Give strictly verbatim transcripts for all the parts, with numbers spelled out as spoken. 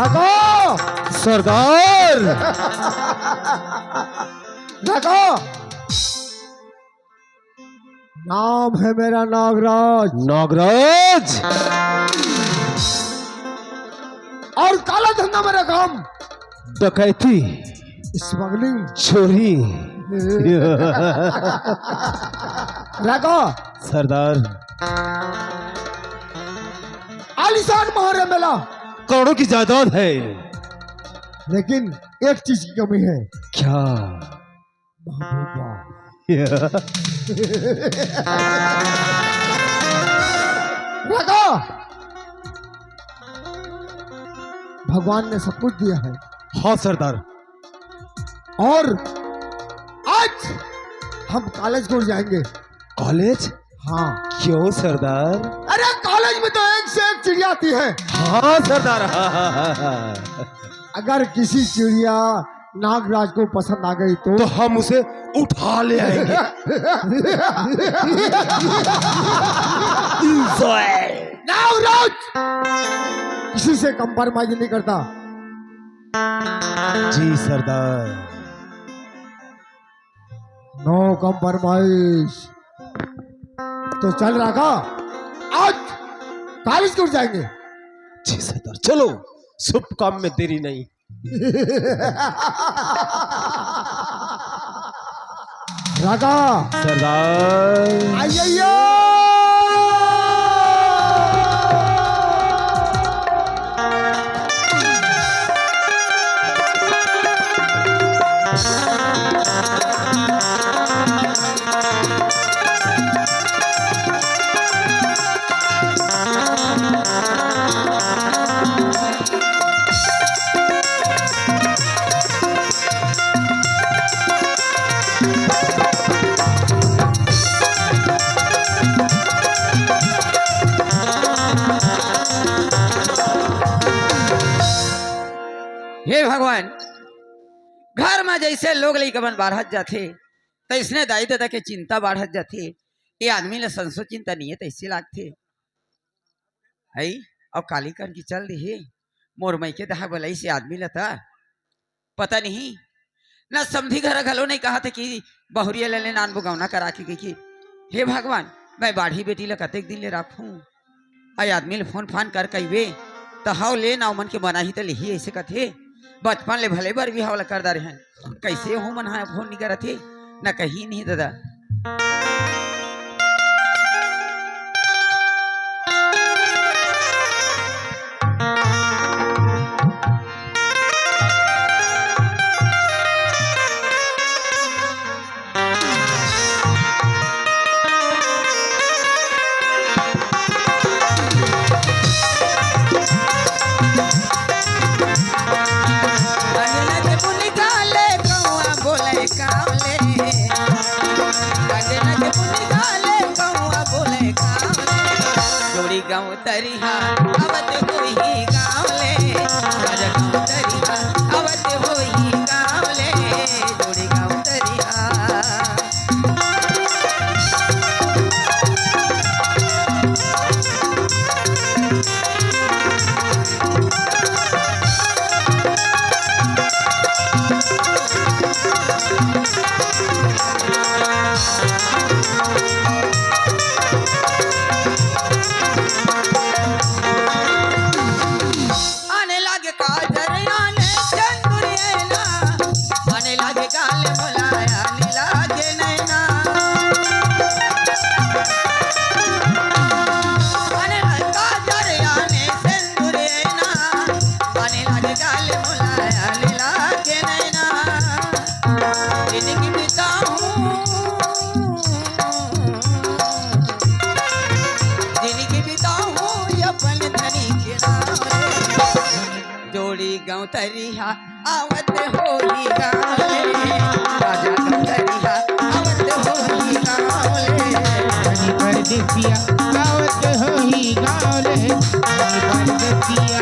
देखो, सरदार। देखो, नाम है मेरा नागराज। नागराज। और काला धंधा मेरा काम। डकैती। स्मगलिंग। चोरी। रखो। सरदार। आलीशान महल है मेरा। करोड़ों की जायदाद है। लेकिन एक चीज की कमी है। क्या? महबूबा। रखो। भगवान ने सब कुछ दिया है। हाँ सरदार। और आज हम कॉलेज को जाएंगे। कॉलेज? हाँ। क्यों सरदार? अरे, कॉलेज में तो एक से एक चिड़िया आती है। हाँ सरदार, हाँ, हाँ, हाँ, हाँ। अगर किसी चिड़िया नागराज को पसंद आ गई तो? तो हम उसे उठा ले आएंगे। नागराज किसी से कंप्रोमाइज नहीं करता। जी सरदार। नो कंप्रोमाइज। तो चल राघा, आज कॉलेज क्यों जाएंगे? जी सरदार, चलो, शुभ काम में देरी नहीं। राघा। सरदार। आइए। हे भगवान, घर म जइसे लोग लइका मन बाढ़त जाथे, तइसने दाई ददा के चिंता बाढ़त जाथे। ये आदमी ल संसो चिंता नइये तइसे लागथे। हई, अउ काली कन की चल दिही। मोर मइके दहा बलइस ये आदमी ल त पता नहीं, न समधी घर घलो नहीं कहा थे कि बहुरिया ले लेना अनबो गौना करा के कि, हे भगवान, मैं बाढ़ी बेटी ल कतेक दिन ले राखूं? अई आदमी ल फोन फान कर कहिबे, त हव ले ना, ओमन के मनाही त लिही, अइसे कथे। बचपन ले भले बर बिहाव ल कर डारे हन, कइसे हो मन हा फोन नी करत हे, न कहीं नहीं ददा। जोड़ी गाँव तरिहा आवत होही गाँव ले, राजा गाँव तरिहा आवत होही गाँव ले, जोड़ी गाँव तरिहा। आने लागे काजर, आने चंदुरिया ना, आने लागे गाल मुलाया, आने लागे नैना। आने लागे काजर, आने चंदुरिया ना, आने लागे गाल मुलाया, आने लागे नैना। जिनकी बिताऊं, जिनकी बिताऊं अपन धनी के नाम रे। जोड़ी गाँव तरिहा आवत होही गाँव ले, राजा गाँव तरिहा आवत होही गाँव ले। धनी परदेसिया आवत होही गाँव ले, धनी परदेसिया।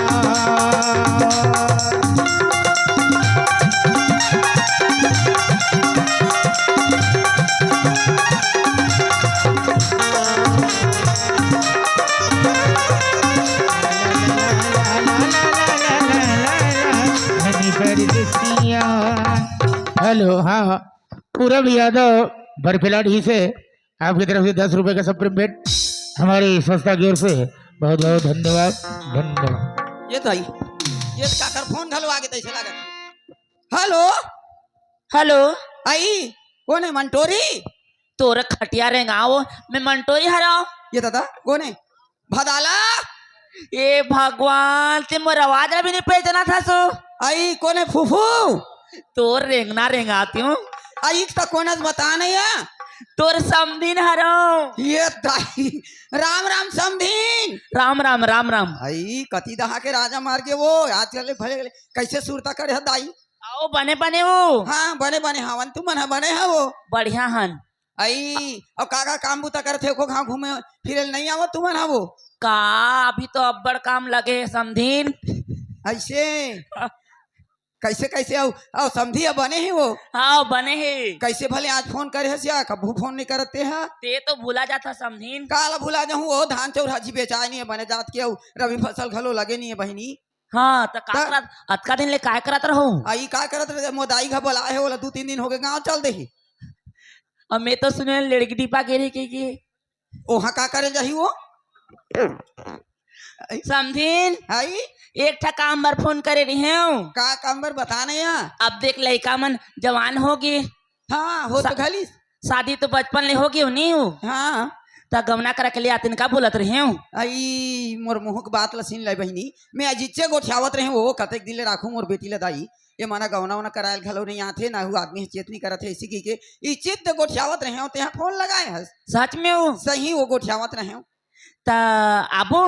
तो हाँ, पूरब यादव बरफिला डी से आपकी तरफ से दस रुपए का सप्लीमेंट हमारी संस्था की ओर से। बहुत बहुत धन्यवाद। धन्यवाद। ये तो आई, ये तो काकर फोन घलो आगे तैसे लागत। हेलो। हेलो। आई, कोन है मंटोरी? तोर खटिया रेंगाओ, मैं मंटोरी हरव। ये दादा कोन है? भदाला। ए भगवान, ते मोर आवाज अभी नहीं पहचाना था सो। आई कोन है फूफू? तोर रेंगना रेंगाती हूँ। आई तो कोन है बता नहीं है। तोर समधीन हरव। ये दाई, राम राम समधीन। राम राम, राम राम। आई कति दहा के राजा मार के वो आज कल भले कैसे सुरता करे है दाई? आओ बने बने हो। हाँ बने बने हवन, तुमन ह बने हवो। बढ़िया हन। आई, अब का का काम बूता करथे, एको घाव घूमे फिरे ल नहीं आवत तुमन हवो? का, अभी तो अब्बड़ काम लगे हे समधीन। ऐसे? कैसे कैसे आओ, आओ समधी अब बने हे वो? हाँ बने हे। कैसे भले आज फोन करे हस या कभू फोन नहीं करते हा? ते तो भुला जाथा समधीन। काला भुला जाहूँ, वो धान चौर हजी बेचाए नहीं है बने जात के, अउ रबी फसल घलो लगे नहीं है बहिनी। हाँ, त का त करत, अतका दिन ले काय करत रहूं? आ, ई का करत रहे? मोर दाई घर बोलाए हे, ओला दू तीन दिन हो गए, गांव चल देही। अब मैं तो सुने लेड़की डिपा गे रही के, के। ओहा का करे जाही वो? समधिन, हाई? एक ठा काम बर फोन करे रहे हूँ। का काम बर बता नहीं आ? अब देख, लइका मन जवान हो गए, हाँ, हो तो सा-, घलिस। शादी तो बचपन ले हो गई होनी हूँ। हाँ। त गवना करा के ले आतिन का बोलत रहे हूँ। आई, मोर मुँह के बात ल सुन ले बहिनी, मैं आज इच्चे गोठियावत रहे हूँ, वो कतेक दिन ले राखू मोर बेटी ल दाई, ये मना गवना वना करायल घलो नहीं आथे, ना हु आदमी चेत नहीं करत है, इसी की के इच्चित गोठियावत रहे हूँ, तेहा फोन लगाए हस। सच में हूँ? सही वो गोठियावत रहे हूँ। त आबो?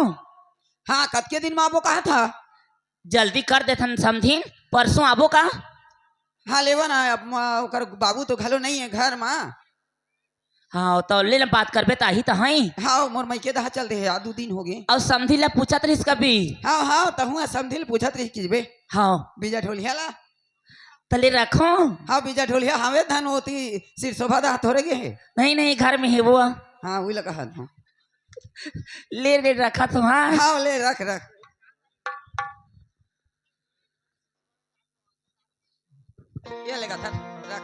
हाँ, कतके दिन में आबो कहा था? जल्दी कर देथन समधिन, परसों आबो का? हाँ, लेवा ना, अब म-, ओकर बाबू तो घलो नहीं है घर मा। हाँ, तो ले ले बात करबे त आही त हई। हाँ, मोर मइके दहा चल दे हे, आ दू दिन हो गए। अउ समधी ला पूछत रहिस कभी। हाँ, हाँ, तहु समधी ला पूछत रहिस किबे। हाँ। बीजा ढोलिया ला। त ले रखो। हाँ, बीजा ढोलिया हवे धन होती, सिरसोभा दहा थोरे गे हे। नहीं, नहीं, घर में हे वो। हाँ, वही लगा हाथ में। ले, ले रखा तो, हाँ। हाँ, ले रख, रख। ये लेगा था, रख।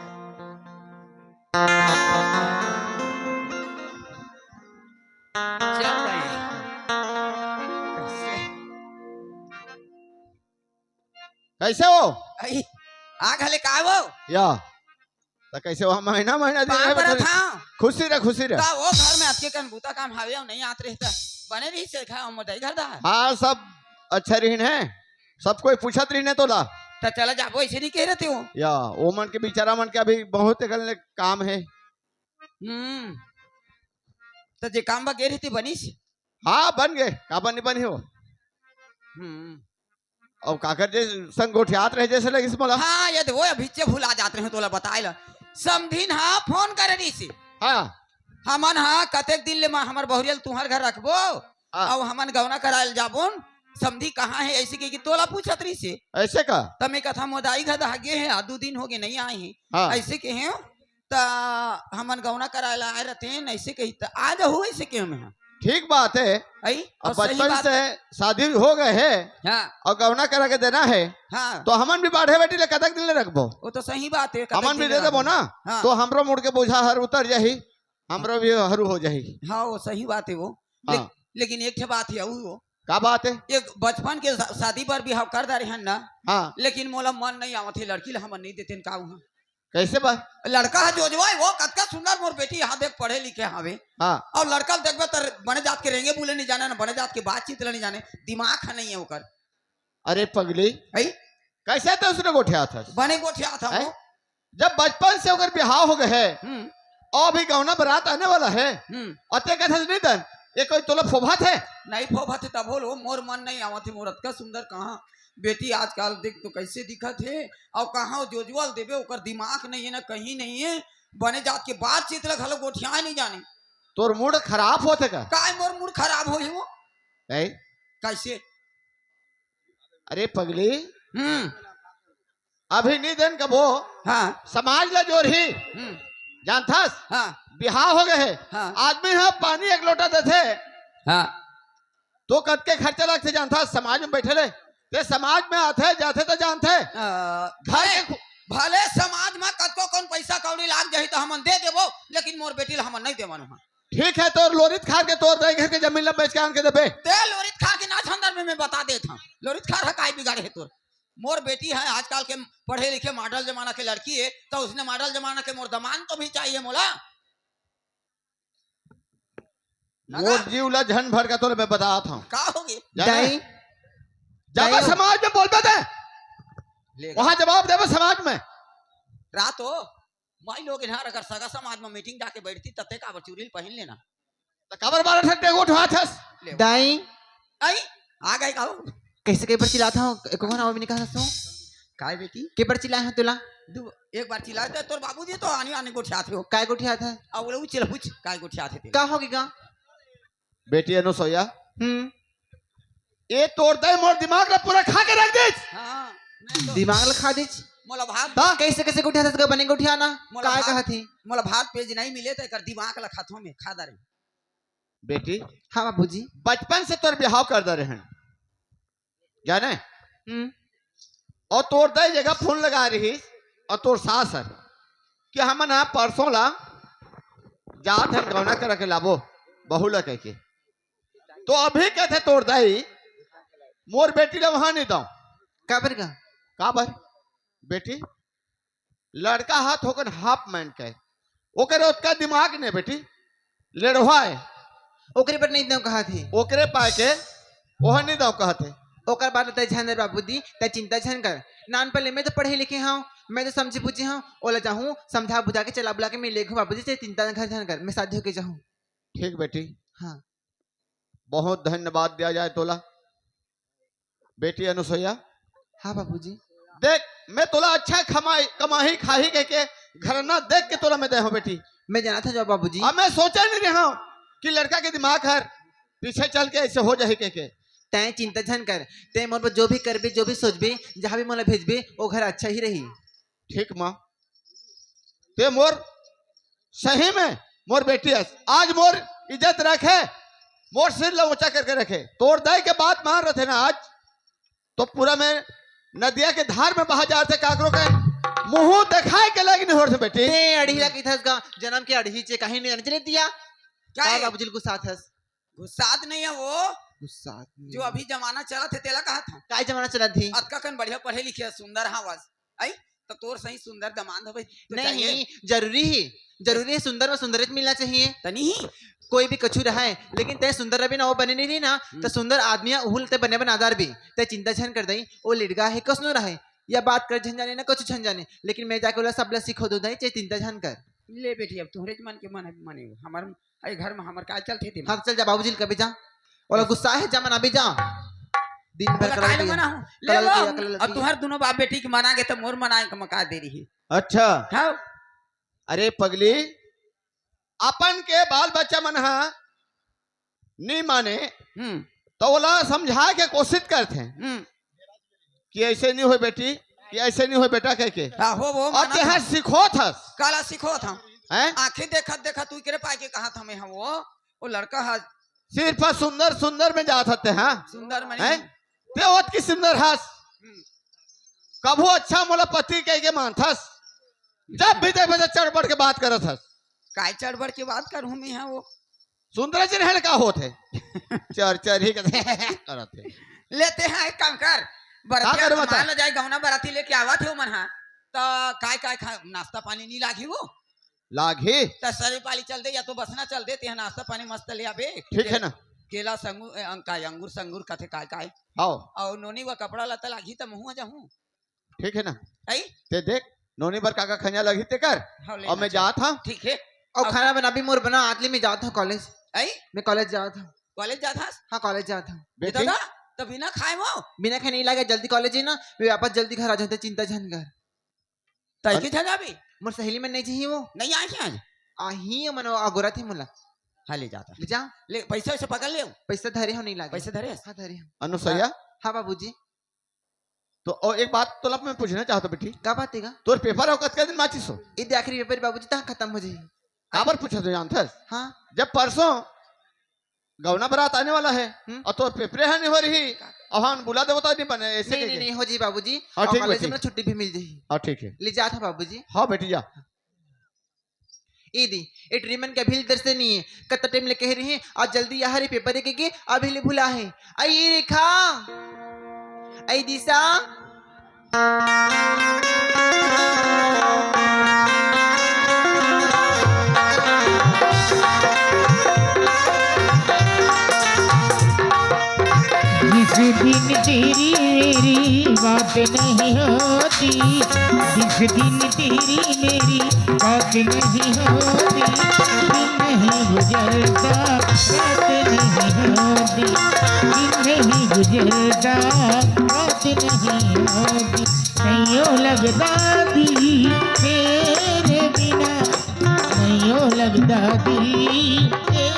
चल भाई। कैसे? कैसे हो? आई, आ घले का वो? या, त कैसे हो? महीना, महीना दिन पाँव है, परत बता। हाँ। खुशी रह, खुशी रह। त वो घर में अतके कन बूता काम हावे अउ नहीं आत रहिस त बने रहिस हे घर, मोर दाई घर दा। हाँ, सब अच्छा रहिन हे, सब कोई पूछत रहिन हे तोला। त चला जाबो, ऐसे नहीं कह रहे थे वो। या, वो मन के बेचारा मन के अभी बहुत कन ले काम हे। हम्म। त जे काम बा गे रहिस ते बनिस? हाँ, बन गए, का बनी, बनी हो। हम्म। अउ काकर जे संग गोठियात रहे जैसे लगिस मोला। हाँ, ये दे, वो अभी चे भुला जात रहे, तोला बताए ला। समधिन हा फोन करे रहिस हे। हाँ। हमन हा कतेक दिन ले मा-, हमर बहुरिया ल तुहर घर रखबो, हाँ। अउ हमन गवना करायल जाबोन, समधी कहाँ हे, ऐसे कहि के तोला पूछत रहिस हे। ऐसे का? त मैं कथा मोर दाई घर दहा गे हे, आ दू दिन हो गए, नहीं आए हे। हाँ। ऐसे कहे हो, त हमन गौना कराए ला आए रहते हैं, ऐसे कही त आ जाहू, ऐसे कहे में हाँ। ठीक बात है। आई, अब और सही बचपन बात से शादी हो गए है, हाँ। और गौना करा के देना है, हाँ। तो हमन भी बाढ़े बेटी ले कतक दिन ले रखबो? वो तो सही बात है, कतक हमन भी दिन दे ले देबो रखबो? ना, हाँ। तो हमरो मुड़ के बोझा हर उतर जाही, हमरो भी हरू हो जाही। हाँ, वो सही बात है वो। हाँ। ले-, लेकिन एक ठे बात है, वो का बात है? एक बचपन के शा-, शादी बर बिहाव कर डारे हन ना, हाँ। लेकिन मोला मन नहीं आवत है, लड़की ला हमन नहीं देते का वहाँ। कैसे बा? लड़का है जोजवा, वो कतका सुंदर मोर बेटी, यहाँ देख पढ़े लिखे हावे। हाँ। और लड़का ल देखबे त बने जात के रेंगे बोले नहीं जाने, ना बने जात के बातचीत ला नहीं जाने, दिमाग है नहीं है ओकर। अरे पगली, है? कैसे तो उसने गोठिया था? बने गोठिया था हैं? वो। जब बचपन से ओकर बिहाव हो गए है, हम्म। और अभी गौना बारात आने वाला है, हम्म। अते कहत हस निधन, ये कोई तोला फोभात है? नहीं फोभात है, तब बोलो, मोर मन नहीं आवत है, मोर अतका सुंदर कहाँ बेटी आजकल देख तो कैसे दिखत है, और कहाँ जोजवा ल देबे, ओकर दिमाग नहीं है ना, कहीं नहीं है, बने जात के बातचीत ला घलो गोठियाए नहीं जाने। तोर मूड खराब होत है का? काय मोर मूड खराब होही वो? हैं? कैसे? अरे पगली, हम्म। अभी नहीं देन कबो, हाँ। समाज ला जोरही, हम्म। जानथस? हाँ। बिहाव हो गए है, हाँ। आदमी हा पानी एक लोटा देथे, हाँ। तो कतके खर्चा लगथे जानथस? समाज में बैठे ले, ते समाज में आथे जाथे तो जानथे, आ, घर के अरे, खु-, भले समाज म कतको कन पइसा कौड़ी लाग जाही त हमन दे देबो, लेकिन मोर बेटी ला हमन नइ देवन उहाँ। ठीक हे, तोर लोरित खार के तोर दाई घर के जमीन ला बेच के आन के देबे। ते लोरित खार के ना झंदर में मैं बता देत हँव, लोरित खार ह काय बिगाड़े हे तोर? मोर बेटी हे आजकल के पढ़े लिखे मॉडल जमाना के लड़की हे, त उसने मॉडल जमाना के मोर दमांद तो भी चाहिए मोला। ना मोर ना। जीव ला झन भर का तोला मैं बतात हँव। का होगे? जाने? दाई, जाबे दाई। समाज में बोलबे ते। ले गा। वहाँ जवाब देबे समाज में। रात हो, माई लोग इन्हार अगर सगा समाज में मीटिंग जाके बैठती, तब ते काबर चुरील पहिन लेना। त काबर बारह ठन टेगो उठात हस? ले। दाई। आई, आ गए का हो? कइसे के बर चिल्लात हव? एको घन आवाज नइ निकालत हव। काय बेटी? के बर चिल्लाए हव तोला? दू, एक बार चिल्लाए त तोर बाबूजी तो आनी आनी गोठियात हो। काय गोठियात हे? अब वो चिलपुच, काय गोठियात हे तेला? का होगे गा? बेटी अनुसुईया, हम्म। ए तोर दाई मोर दिमाग ला पूरा खा के रख दिस। हाँ, मैं तो दिमाग ला खा दिस? मोला भात हाँ? कइसे, कइसे गोठियात हस गा? बने गोठिया ना? मोला काय भात, कहत हे? मोला भात पेज नइ मिले त एकर दिमाग ला खाथों में, खा डारे। बेटी, हाँ बाबूजी। बचपन से तोर बिहाव कर डारे हन, जाने? हम्म। अउ तोर दाई जगह फोन लगा रहिस अउ तोर सास हर कि हमन ह परसों ला जात हन गौना करा के लाबो बहू ला कहिके। तो अभी कथे तोर दाई मोर बेटी ला वहाँ नइ दँव। काबर गा? काबर? बेटी, लड़का ह थोकन हाफ माइंड के, ओकरे ओतका दिमाग नइ बेटी, लेड़वा हे। ओकरे बर नइ दँव कहत हे। ओकरे पाय के ओह नइ दँव कहत हे। ओकर बात ल तैं झन डर बाबूजी, तैं चिंता झन कर। नानपन ले मैं तो पढ़े लिखे हँव, मैं तो समझे बूझे हँव, ओला जाहूँ समझा बुझा के चला बुला के मैं लेगहूँ बाबूजी, तैं चिंता घर झन कर, मैं शादी होके जाहूँ। ठीक बेटी। हाँ। बहुत धन्यवाद दिया जाए तोला। बेटी अनुसुईया, हाँ बाबूजी। देख, मैं तोला अच्छा कमाई, कमाही खाही कहिके घराना देख के तोला मैं दे हँव बेटी। मैं जानत हँव बाबूजी। अब मैं सोचे नइ रहे हँव कि लड़का के दिमाग हर पीछे चल के अइसे हो जाही कहिके। तैं चिंता झन कर, तैं मोर बर जो भी करबे, जो भी सोचबे, जहाँ भी मोला भेजबे, ओ घर अच्छा ही रही। ठीक माँ, ते मोर सही में मोर बेटी हस। आज मोर इज्जत रखे, मोर सिर ला ऊँचा करके रखे। तोर दाई के बात मान रथे ना आज, तो पूरा मैं नदिया के धार में बहा जाथे, काकरो के मुँह देखाए के लायक नइ होथे बेटी। ते अड़ही ला कहिथस गा, जनम के अड़ही चे कहीं नइ जाने चले दिया। का का हे? बाबूजी ल गुस्सात हस? गुस्सात नइ हे वो। गुस्सात नइ जो हे। अभी जमाना चलत हे, तेला कहत हँव। काय जमाना चलत हे? अतका कन बढ़िया पढ़े लिखे हस, सुंदर हवस। आई, त तोर सही सुंदर दमांद हवे, तो नहीं, चाहिए। जरूरी हे, जरूरी हे, सुंदर में सुंदर मिलना चाहिए। तनी ही। कोई भी कछु रहे, लेकिन तैं सुंदर रबे ना, वो बने नइ रही ना, हम्म। त सुंदर आदमी उहुल ते बने बनादार भी। तैं चिंता झन कर दई, वो लिड़गा हे, कसनो रहे, या बात कर झन जाने ना, कछु झन जाने, लेकिन मैं जाके ओला सब ला सिखो दूँ दई, चाहे चिंता झन कर। ले बेटी, अब तोहरे मन के मन, मने हमर, ए घर में हमर काय चलथे तेमा? हाँ, चल जा, बाबूजी ल कबे जा। ओला गुस्सा हे, जा मनाबे जा। दिन भर ओला कलल काय ल किया। मनाहूँ? ले कलल वो, किया, कलल अब किया। तुँहर दूनों बाप बेटी के मना गे त मोर मनाए के मौका दे रही। अच्छा। हाँ। अरे पगली, अपन के बाल बच्चा मन ह नइ माने, हम्म। त ओला समझाए के कोशिश करथे हम्म। कि अइसे नइ होय बेटी, कि अइसे नइ होय बेटा कहिके। हाँ, हो, वो अब मानत तेहा हँव। सिखोत हस। काला सिखोत हँव। हैं? आँखी देखत देखत उइकरे पाय के कहत हँव मैं, हाँ, वो, वो लड़का ह। सिर्फ सुंदर सुंदर में जात हते, हाँ? सुंदर में हैं? नहीं। ते ओतकी सुंदर हस। हम्म। कभू अच्छा मोला पति कहिके मानथस। जब भी देखबे त चढ़ बढ़ के बात करत हस। काय चढ़ बढ़ के बात करहूँ मैं, हाँ, वो? सुंदर चिन्हन का होत हे? चर चर ही करत हे। लेते हैं एक काम कर, बरतिया करू बता? मान लो जाए गौना बराती लेके आवत हे ओमन हा, त काय काय खा, नाश्ता पानी नइ लागही वो? लागही। त सरे पाली चल दे या तो बसना चल दे, तेहा नाश्ता पानी मस्त ले आबे। ठीक हे ना? केला संगूर, ए, अंग-, काय अंगूर संगूर कथे काय काय। हाँ। अउ नोनी बर कपड़ा लत्ता लागही त महूँ जाहूँ। ठीक हे ना? आई? ते देख, नोनी बर का का खइया लगही ते कर। हाँ, ले अउ ना मैं चल। जात हँव। ठीक हे। अउ अउ खाना बनाबे मोर बना, आदली मैं जात हँव कॉलेज। आई? मैं कॉलेज जात हँव। कॉलेज जात हस? हाँ, कॉलेज जात हँव। ए बेटी? दादा, त बिना खाए वो? बिना खाए नइ लागे, जल्दी कॉलेज जाही ना, मैं वापस जल्दी घर आ जाहूँ, ते चिंता झन कर। तैं के झन जाबे? मोर सहेली मन नइ जाही वो। नइ आही आज? आही, मन अगोरत हे मोला। हाँ, ले जात हँव। ले जा। ले, पइसा वइसा पकड़ ले। पइसा धरे हँव, नइ लागे। पइसा धरे हस? हाँ, धरे हँव। अनुसैया? हाँ बाबूजी। तो अउ एक बात तोला मैं पूछना चाहत हँव बेटी। का बात हे गा? तोर पेपर अउ कतका दिन बाँचिस हो? ए दे आखिरी पेपर बाबूजी, तहाँ खतम हो जाही। काबर पूछत हँव जानथस? हाँ। जब परसों गौना बरात आने वाला है। हम्म। अउ तोर पेपरे ह नहीं हो रही। अउ हम बुला देबो त नहीं बने, ऐसे नहीं, नहीं, कहिके। नहीं हो जी बाबूजी। हाँ, अउ ठीक कल से बेटी। मोला छुट्टी भी मिल जाही। हाँ, ठीक है। ले जात हँव बाबूजी। हाँ बेटी, जा। ए दे, ए टुरी मन के अभी ले दर्शन नहीं है। कत्ता टाइम ले कहे रहे हैं, आज जल्दी आ रे, पेपर है कहिके, अभी ले भुला है। अई रेखा, अई दिशा। जिस दिन तेरी मेरी बात नहीं होती, जिस दिन तेरी मेरी बात नहीं होती, दिन नहीं गुजरता, रात नहीं होती, दिन नहीं गुजरता, रात नहीं होती। नहीं ओ लगदा दिल तेरे बिना, नहीं ओ लगदा दिल तेरे।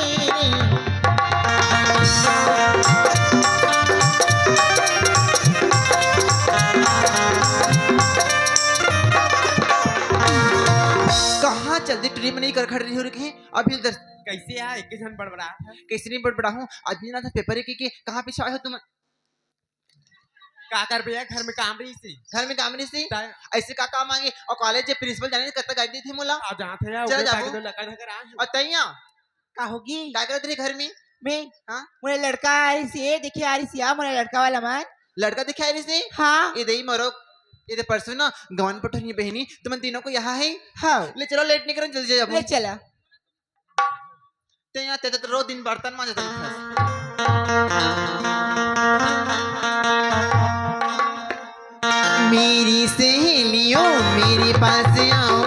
कहाँ चल दे टुरी मन, नहीं कर खड़ रही हो रखे हैं। अभी दस कैसे आ, एक झन बड़बड़ा था। कैसे नहीं बड़बड़ा हूँ? आज नहीं ना था पेपर है कि, कि कहाँ पीछे आए हो तुम? का करबे यार, घर में काम रहिस हे। घर में काम रहिस हे? तय। ऐसे का काम आगे? अउ कॉलेज जे प्रिंसिपल जाने कत्ता गाली देथे मोला। आ जात हे यार, चला ओकरे जाबो। पैर दो लकड़ धकर आ। अउ तैया? का होगी? का करत रही घर में? मैं? हाँ? मोला लड़का आ रहिस हे, देखे आ रहिस हे, मोला लड़का वाला मन। लड़का देखे आ रहिस हे? हाँ। ए दई मरो, ए दे परसों ना गवन पठोनी बहिनी, तुमन तीनों को यहाँ है? हाँ। ले चलो, लेट नहीं करो, जल्दी जाबो। ले चला। ते यहाँ ते तो रोज दिन बर्तन मांजत रहिथस। मेरी सहेलियों, मेरे पास आओ,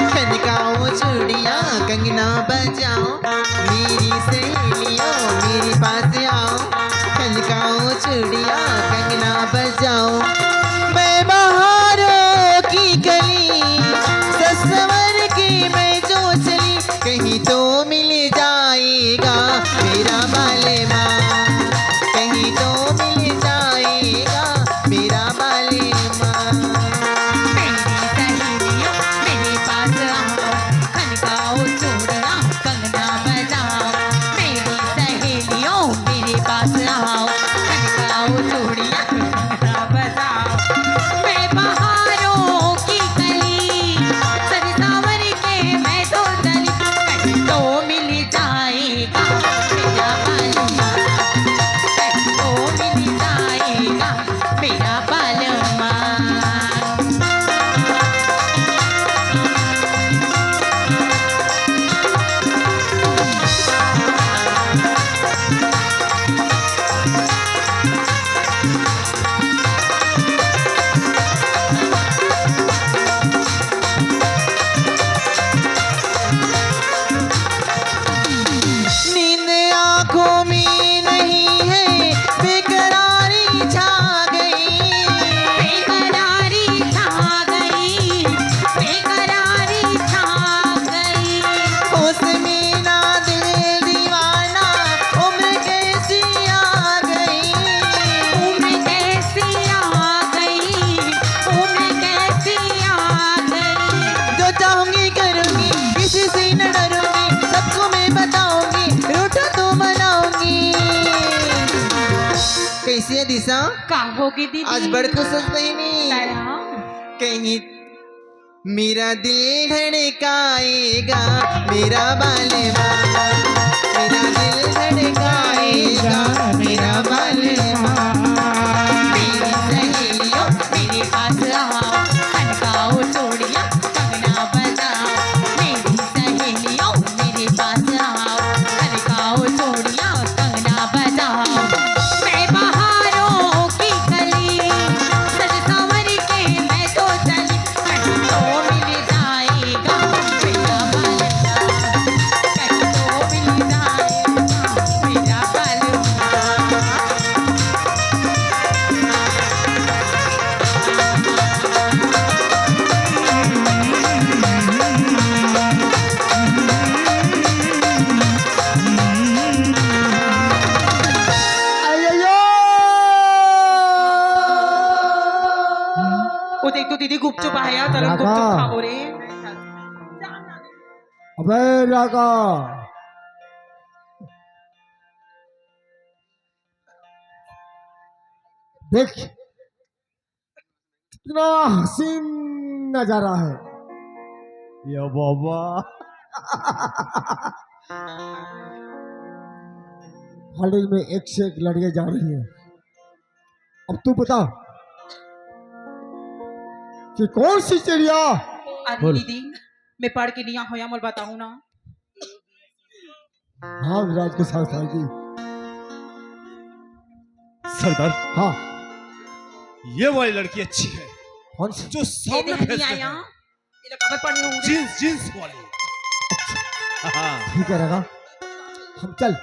खनकाओ चूड़ियाँ, कंगना बजाओ। मेरी सहेलियों, मेरे पास आओ, खनकाओ चूड़ियाँ, कंगना बजाओ। मैं बहारों की कली, ससवर की मैं जो चली, कहीं तो मिल जाएगा मेरा बालेमा, कहीं तो मिल जाएगा मेरा बालेमा। मेरी सहेलियों, मेरे पास आओ, खनकाओ चूड़ियाँ, कंगना बजाओ। मेरी सहेलियों, मेरे पास आओ, खनकाओ चूड़ियाँ, कंगना बजाओ। मैं बहारों की कली, सज संवर के मैं तो चली, कहीं तो मिल जाएगा मेरा बालमा, कहीं तो मिल जाएगा मेरा बालमा। नींद आंखों में नहीं है, बेकरारी छा गई। बेकरारी छा गई, बेकरारी छा गई। होश में ना दिल दीवाना, उम्र कैसी आ गई। उम्र कैसी आ गई, उम्र कैसी आ गई। जो चाहूंगी करूंगी, किसी से न डरूंगी, सबको मैं बताऊंगी, रूठा तो मनाऊंगी। कैसी है दिशा? का होगे दीदी? आज बड़ खुश हस बहिनी। तय हाँ। कहीं मेरा दिल धड़काएगा मेरा बालमा, मेरा दिल धड़काएगा मेरा बालमा। मेरी सहेलियों, मेरे पास आओ, खनकाओ चूड़ियाँ, कंगना बजाओ। मेरी सहेलियों, मेरे पास आओ, खनकाओ चूड़ियाँ, कंगना बजाओ। मैं बहारों की कली, सज संवर के मैं तो चली, कहीं तो मिल जाएगा मेरा बालमा, कहीं तो मिल जाएगा मेरा बालमा। अय्यो! ओ देख तो दीदी गुपचुप आया, चलो राधा। गुपचुप खाओ रे। अबे राधा। देख, कितना हसीन नजारा है। ये बाबा। कॉलेज में एक से एक लड़के जा रही हैं। अब तू बता कि कौन सी चिड़िया? अरे बोल। दीदी, मैं पढ़ के लिया हो या मोल बताऊं ना। हाँ, विराज के साथ आएगी। सरदार, हाँ। ये वाली लड़की अच्छी है, कौन सी? जो ये सामने नहीं भेजते आया। हैं। ये लोग खबर पढ़ने होंगे। जींस, जींस वाली। हाँ। ठीक है रगा, हम चल,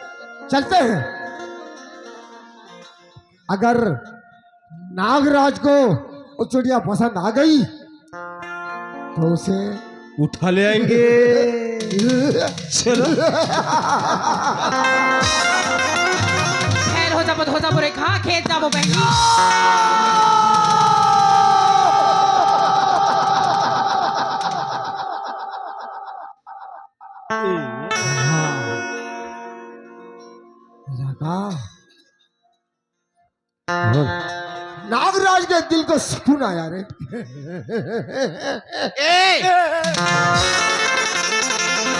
चलते हैं। अगर नागराज को वो चिड़िया पसंद आ गई तो उसे उठा ले आएंगे। चलो। खैर हो जाबो, हो जाबो रे, कहाँ खेत जाबो बहनी? रगा। नागराज के दिल को सुकून आया रे। ए!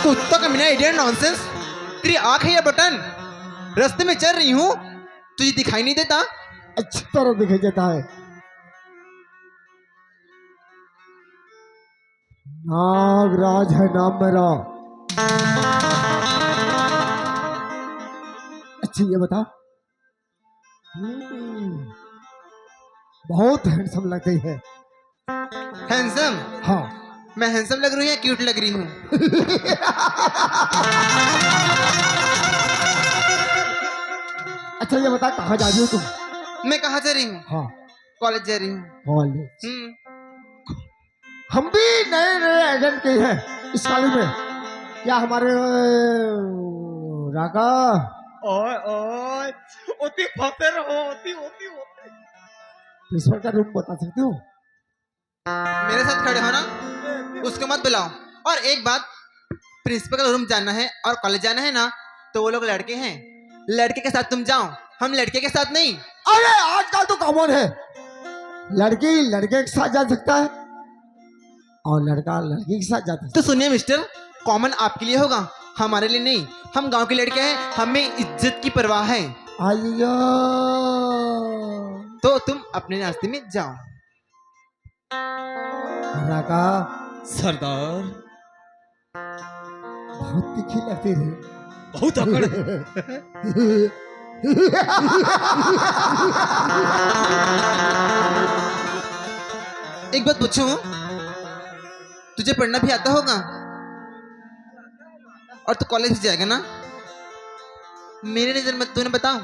कुत्ता का मिना, इडियट, नॉनसेंस। तेरी आंख है या बटन? रास्ते में चल रही हूँ, तुझे दिखाई नहीं देता? अच्छी तरह दिखाई देता है। नागराज है नाम मेरा। अच्छा, ये बता, हम्म, बहुत हैंडसम लग रही है। हैंडसम? हाँ। मैं हैंडसम लग रही हूँ या क्यूट लग रही हूँ? अच्छा, ये बता, कहाँ जा रही हो तुम? मैं कहाँ जा रही हूँ? हाँ। कॉलेज जा रही हूँ। कॉलेज? हम्म। हम भी नए नए एजेंट के हैं इस कॉलेज में। क्या हमारे, अ, रागा? ओए, ओए, ओती फंसे रहो, ओती, ओती, ओती। प्रिंसिपल का रूम बता सकते हो? मेरे साथ खड़े हो ना, उसको मत बुलाओ। और एक बात, प्रिंसिपल का रूम जाना है और कॉलेज जाना है ना, तो वो लोग लड़के हैं, लड़के के साथ तुम जाओ, हम लड़के के साथ नहीं। अरे, आजकल तो कॉमन है, लड़की लड़के के साथ जा सकता है और लड़का लड़की के साथ जा सकता है। तो सुनिए मिस्टर, कॉमन आपके लिए होगा, हमारे लिए नहीं। हम गांव के लड़के हैं, हमें इज्जत की परवाह है। अय्या। तो तुम अपने रास्ते में जाओ। रागा। सरदार। बहुत तीखी लगती रे। बहुत अकड़। एक बात पूछूं, तुझे पढ़ना भी आता होगा और तू कॉलेज भी जाएगा ना? मेरी नजर में तूने, बताओ,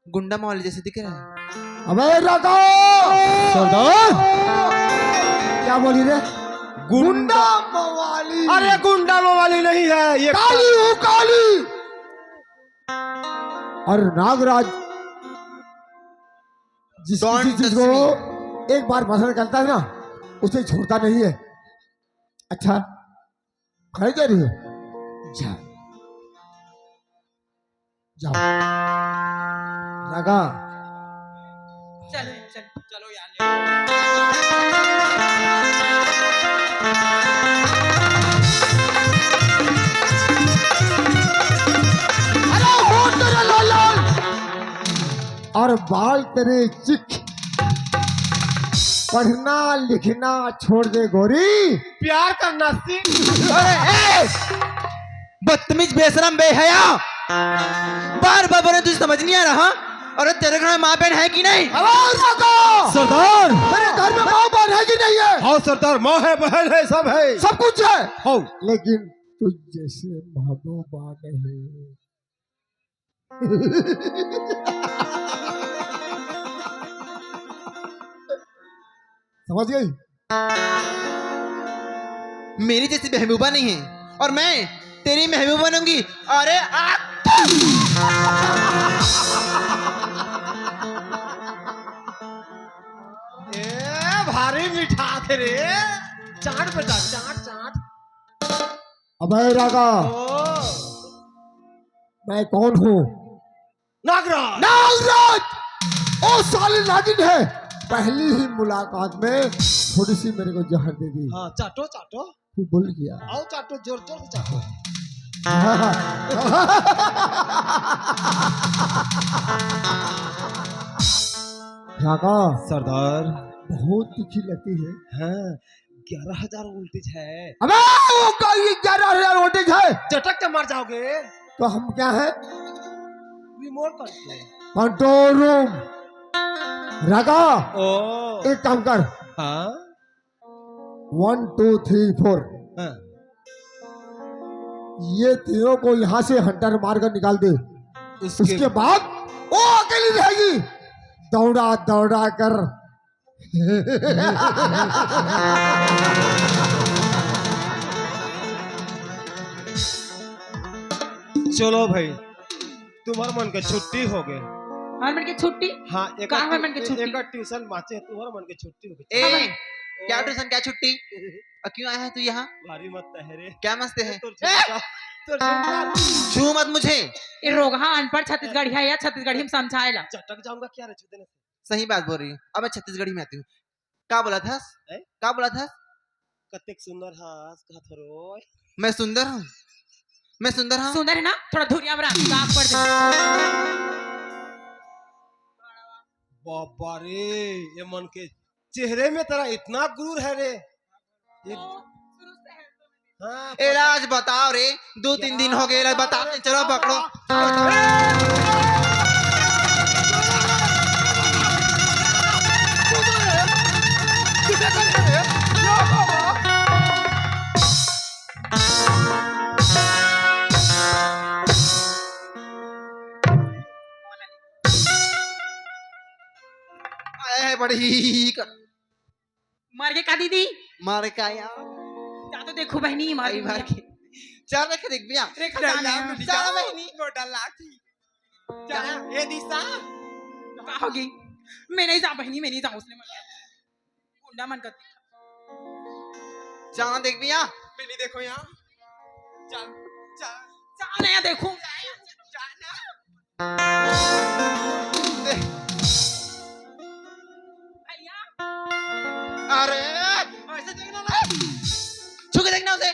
गुंडा मवाली जैसे दिख रहा है। अबे रागा! सरदार! क्या बोली रे? गुंडा मवाली। अरे गुंडा मवाली नहीं है ये, काली हूँ, काली। और नागराज जिस Don't किसी चीज touch को me। एक बार पसंद करता है ना, उसे छोड़ता नहीं है। अच्छा, खड़े जा रही हो? जा, जाओ। रागा। चलो, चलो, चलो यार। अरे होठ तेरे लाल लाल और बाल तेरे चिक, पढ़ना लिखना छोड़ दे गोरी, प्यार करना सीख। अरे, ए! बदतमीज, बेशरम, बेहया। बार बार बोले, तुझे समझ नहीं आ रहा? अरे, तेरे घर में माँ बहन है कि नहीं? आवाज रखो। सरदार। तेरे घर में माँ बहन है कि नहीं है? हाँ सरदार, माँ है, बहन है, सब है। सब कुछ है। हाँ। लेकिन तुझ जैसे महबूबा नहीं। समझ गई? मेरी जैसी महबूबा नहीं है और मैं तेरी महबूबा बनूंगी। अरे आ ए, भारी मीठा थे रे। चाट बेटा, चाट, चाट। अबे रागा, ओ। मैं कौन हूँ? नागराज। नागराज। वो साली नागिन है, पहली ही मुलाकात में थोड़ी सी मेरे को जहर दे दी। हाँ, चाटो, चाटो। वो बोल गया। आओ, चाटो, जोर, जोर से चाटो। क्या कहा? सरदार। बहुत तीखी लगती है। हाँ, ग्यारह हजार वोल्टेज है। अबे, वो का ये ग्यारह हजार वोल्टेज है? झटक के मर जाओगे। तो हम क्या है? Remote control. Control room. राघा, ओ। एक काम कर। हाँ? One, two, three, four. हाँ। ये तीनों को यहाँ से हंटर मार कर निकाल दे। उसके उसके बाद वो अकेली रहेगी। दौड़ा दौड़ा कर। चलो भाई, तुम्हार मन के छुट्टी हो गए। हमार मन के छुट्टी? हाँ, एक का हमार मन के छुट्टी? एक ट्यूशन बाचे है, तुम्हार मन के छुट्टी हो गए। ए, अबे। क्या ट्यूशन, क्या छुट्टी? और क्यों आया है तू यहाँ? भारी मस्त है रे। क्या मस्त है? तोर झुमका, तोर झुमका। छू मत मुझे। ए रोगहा अनपढ़ छत्तीसगढ़िया या छत्तीसगढ़ी में समझाए ला। चटक जाऊंगा क्या रे, छू देने से? सही बात बोल रही हूँ। अब मैं छत्तीसगढ़ी में आती हूँ। का बोला था? हैं? का बोला था? कतेक सुंदर हस, कहत हरो। मैं सुंदर हूँ? मैं सुंदर हूँ? सुंदर है ना? थोड़ा धुरिया में रख, दाग पड़ जाए। बाबा रे, ये मन के चेहरे में तेरा इतना गुरूर है रे। ये हाँ, ए, आज बताओ रे, दो तीन दिन हो गए, बता दे, चलो पकड़ो। आए हैं बड़ी का। मर के का दीदी? मर का यार? जा तो देखो बहनी, मर आई गई। मर के। चल रखे देख भैया। रे चल खजाना, यार, चल चल। बहनी। गोटा लाठी। चल, ये दिशा। का होगी? मैं नहीं जा बहनी, मैं नहीं जा, उसने मर गया। गुंडा मन करती। जाना देख भैया। मैं नहीं देखो यहाँ। चल, चल। जा ना यहाँ देखूं। चल ना। भैया। अरे, ऐसे देखना ना। छू के देखना उसे।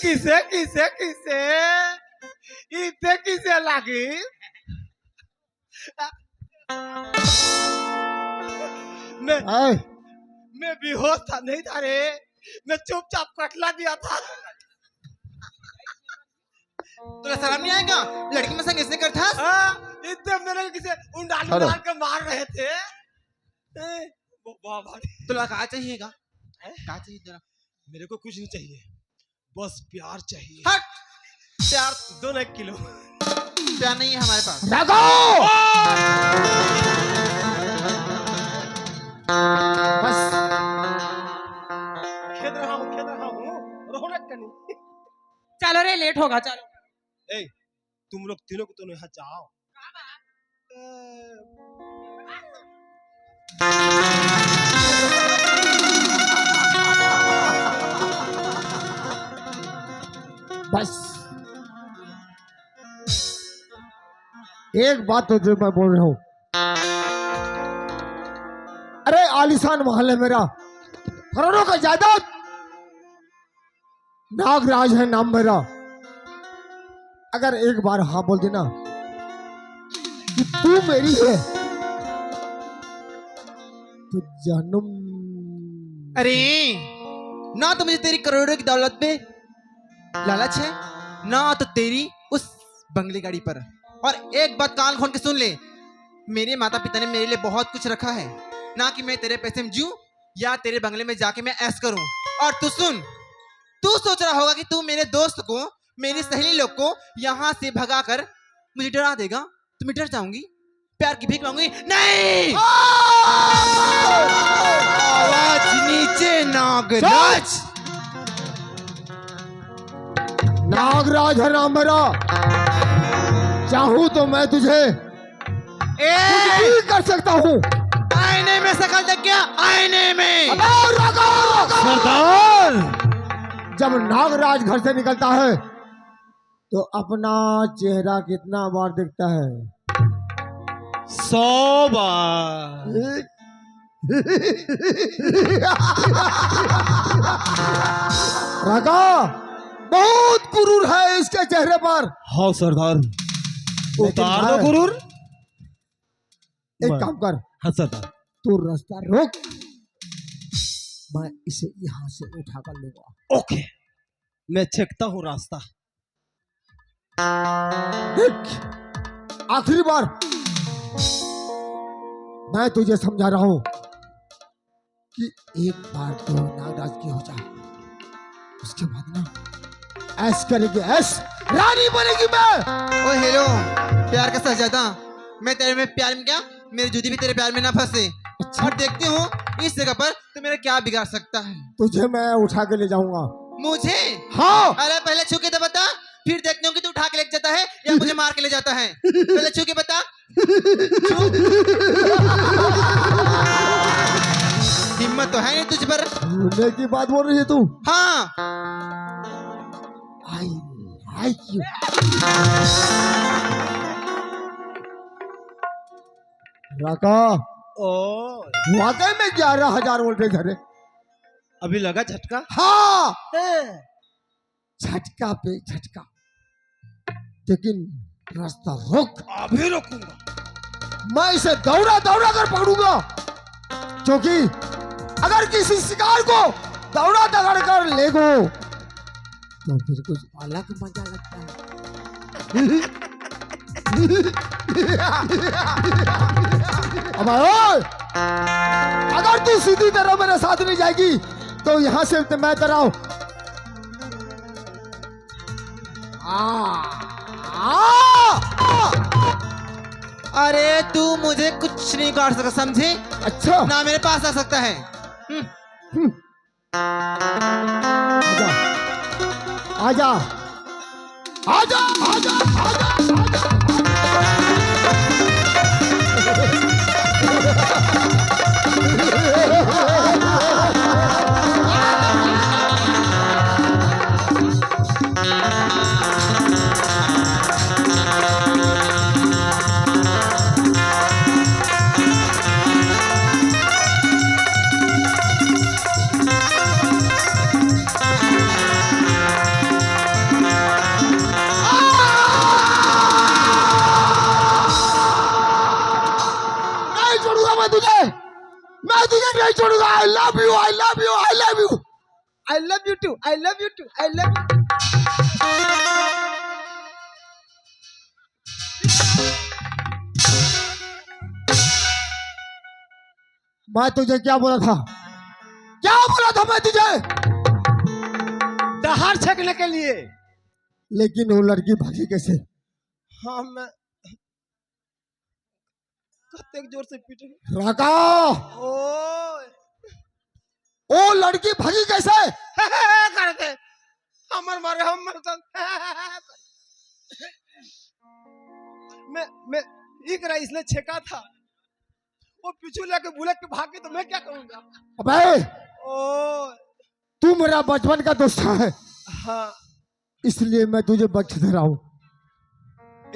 किसे, किसे, किसे? इते किसे लागी? मैं, आए। मैं बेहोश था, नहीं था रे, मैं चुपचाप कटला दिया था। तुला शर्म नहीं आएगा? लड़की में संग इसने करता? हाँ, इतने मेरे को किसे उंडाल हेलो। उंडाल के मार रहे थे। ए, वो बाबा रे। तुला का चाहिएगा? हैं? का चाहिए तेरा? मेरे को कुछ नहीं चाहिए, बस प्यार चाहिए। हट! प्यार दो ना एक किलो। प्यार नहीं है हमारे पास। रखो। बस। खेद रहा हूँ, खेद रहा हूँ, रौनक करनी। चलो रे, लेट होगा, चलो। ए, तुम लोग तीनों को, तुम यहाँ जाओ। बस एक बात तो जो मैं बोल रहा हूँ, अरे आलीशान महल है मेरा, करोड़ों का जायदाद, नागराज है नाम मेरा। अगर एक बार हाँ बोल देना कि तू मेरी है, तो जन्म। अरे, ना तो मुझे तेरी करोड़ों की दौलत पे लालच है, ना तो तेरी उस बंगले गाड़ी पर। और एक बात कान खोल के सुन ले, मेरे माता पिता ने मेरे लिए बहुत कुछ रखा है, ना कि मैं तेरे पैसे में जीऊं या तेरे बंगले में जाके मैं ऐश करूं। और तू सुन, तू सोच रहा होगा कि तू मेरे दोस्त को, मेरी सहेली लोग को यहाँ से भगा कर मुझे डरा देगा, तो मैं डर जाऊंगी, प्यार की भीख मांगूंगी। नहीं! आवाज नीचे, नागराज। नागराज है नाम मेरा। चाहूं तो मैं तुझे ए! कुछ भी कर सकता हूँ। आईने में शकल देख क्या? आईने में। अबे, रुको, रुको। सरदार! जब नागराज घर से निकलता है तो अपना चेहरा कितना बार देखता है? सौ बार। राका, बहुत गुरूर है इसके चेहरे पर। हाँ सरदार, लेकिन उतार दो भाई, गुरूर। एक मैं काम कर। हाँ सरदार। तू रास्ता रोक, मैं इसे यहाँ से उठा कर लूंगा। ओके, मैं छेकता हूँ रास्ता। देख, आखिरी बार मैं तुझे समझा रहा हूं कि एक बार तो नागराज की हो जा, उसके बाद ना ऐश करेगी, ऐश, रानी बनेगी मैं। ओ हेलो, प्यार का शहजादा, मैं तेरे में प्यार में क्या, मेरी जूती भी तेरे प्यार में ना फंसे। अच्छा। और देखती हूँ इस जगह पर तू मेरा क्या बिगाड़ सकता है। तुझे मैं उठा के ले जाऊंगा। मुझे? हाँ। अरे पहले छू के तो बता, फिर देखती हूँ कि तू उठा के ले जाता है या मुझे मार के ले जाता है। पहले छू के बता। छू। हिम्मत तो है नहीं तुझ पर। छूने की बात बोल रही है तू? हाँ। आई, आई क्यों? राका, ओ। वाकई में ग्यारह हजार वोल्टेज है रे। अभी लगा झटका? हाँ। हैं। झटका पे झटका, लेकिन रास्ता रोक। अभी रोकूंगा। मैं इसे दौड़ा दौड़ा कर पकड़ूंगा, क्योंकि अगर किसी शिकार को दौड़ा दौड़ा कर ले गो तो फिर कुछ अलग मजा लगता है। अब ओए, अगर तू सीधी तरह मेरे साथ नहीं जाएगी तो यहाँ से मैं तेरा आ, आ, अरे तू मुझे कुछ नहीं उखाड़ सकता, समझे? अच्छा। ना मेरे पास आ सकता है। हम्म। हम्म। आजा, आजा, आजा, आजा, आजा, आजा। नहीं छोड़ूंगा मैं तुझे, मैं तुझे नहीं छोड़ूंगा। I love you, I love you, I love you। I love you too, I love you too, I love you। मैं तुझे क्या बोला था, क्या बोला था मैं तुझे? दहाड़ छेकने के लिए। लेकिन वो लड़की भागी कैसे? हाँ, मैं कतेक जोर से पीटे। राका! ओए। ओ लड़की भागी कैसे? करके हमर मारे हम मर चल। मैं, मैं इकरा इसने छेका था, वो पीछू लेके बुलक के भाग के, तो मैं क्या करूंगा? अबे, ओ। तू मेरा बचपन का दोस्त है। हाँ। इसलिए मैं तुझे बख्श दे रहा हूँ।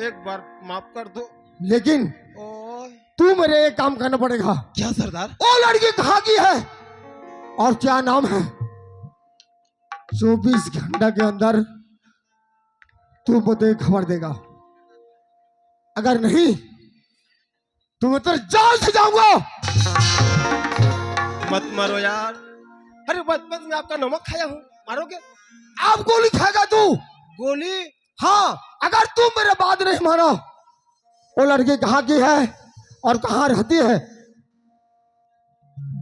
एक बार माफ कर दो। लेकिन ओए। तू मेरे एक काम करना पड़ेगा। क्या सरदार? वो लड़की कहाँ की है और क्या नाम है? चौबीस घंटा के अंदर तू मुझे खबर देगा, अगर नहीं तो मैं तेरे जान से जाऊंगा। मत मारो यार। अरे बचपन में आपका नमक खाया हूँ, मारोगे? आप गोली खाएगा तू? गोली? हाँ, अगर तू मेरे बात नहीं माना, वो लड़की कहाँ की है और कहाँ रहती है,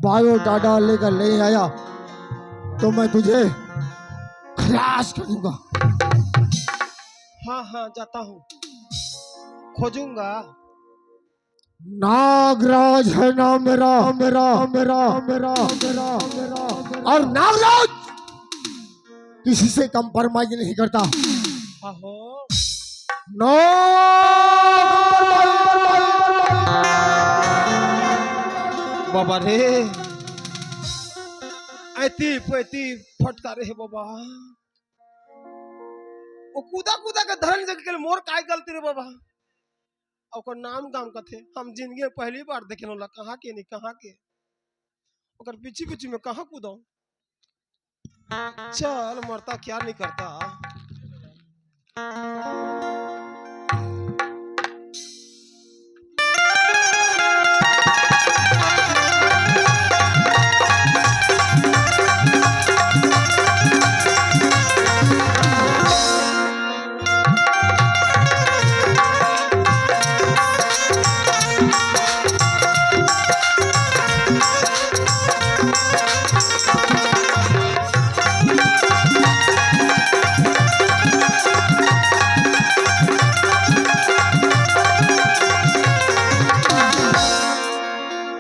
बायोडाटा लेकर नहीं आया तो मैं तुझे खलास कर दूंगा। हाँ हाँ, जाता हूँ, खोजूंगा। नागराज है नाम मेरा, मेरा, मेरा, मेरा, मेरा, मेरा, और नागराज किसी से कंप्रोमाइज नहीं करता। आहो। No compromise। बाबा रे, ऐती पैती फटकारे हे बाबा। वो कूदा कूदा के धरन जग के मोर काय गलती रे बाबा। ओकर नाम गाम कथे, हम जिंदगी में पहली बार देखे होला, कहाँ के नहीं कहाँ के, ओकर पीछे पीछे में कहाँ कूदा। चल मरता क्या नहीं करता।